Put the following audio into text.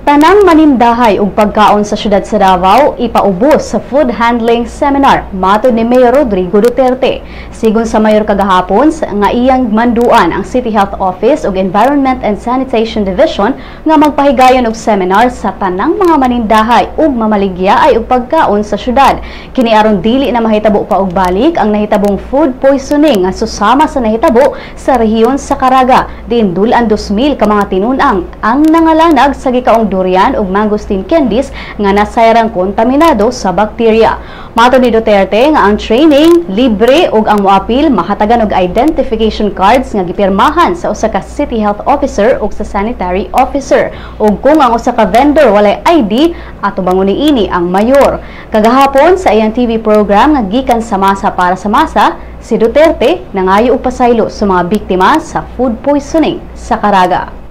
Tanang manindahay og pagkaon sa syudad sa Davao ipaubos sa food handling seminar, matod ni Mayor Rodrigo Duterte. Sigon sa mayor kagahapon nga iyang manduan ang City Health Office ug Environment and Sanitation Division nga magpahigayon og seminar sa tanang mga manindahay ug mamaligya ay og pagkaon sa syudad. Kini aron dili na mahitabo pa og balik ang nahitabong food poisoning nga susama sa nahitabo sa rehiyon sa Caraga. Diin dul-an 2,000 ka mga tinun-ang ang nangalanag sa gikaong durian ug mangosteen candies nga nasayrang kontaminado sa bakterya. Matod ni Duterte nga ang training libre ug ang moapil mahatagan og identification cards nga gipirmahan sa usa ka city health officer ug sa sanitary officer. Ug kung ang usa ka vendor walay ID, atubangon niini ang mayor. Kagahapon sa iyang TV program nga gikan sa masa para sa masa, si Duterte nangayo og pasaylo sa mga biktima sa food poisoning sa Caraga.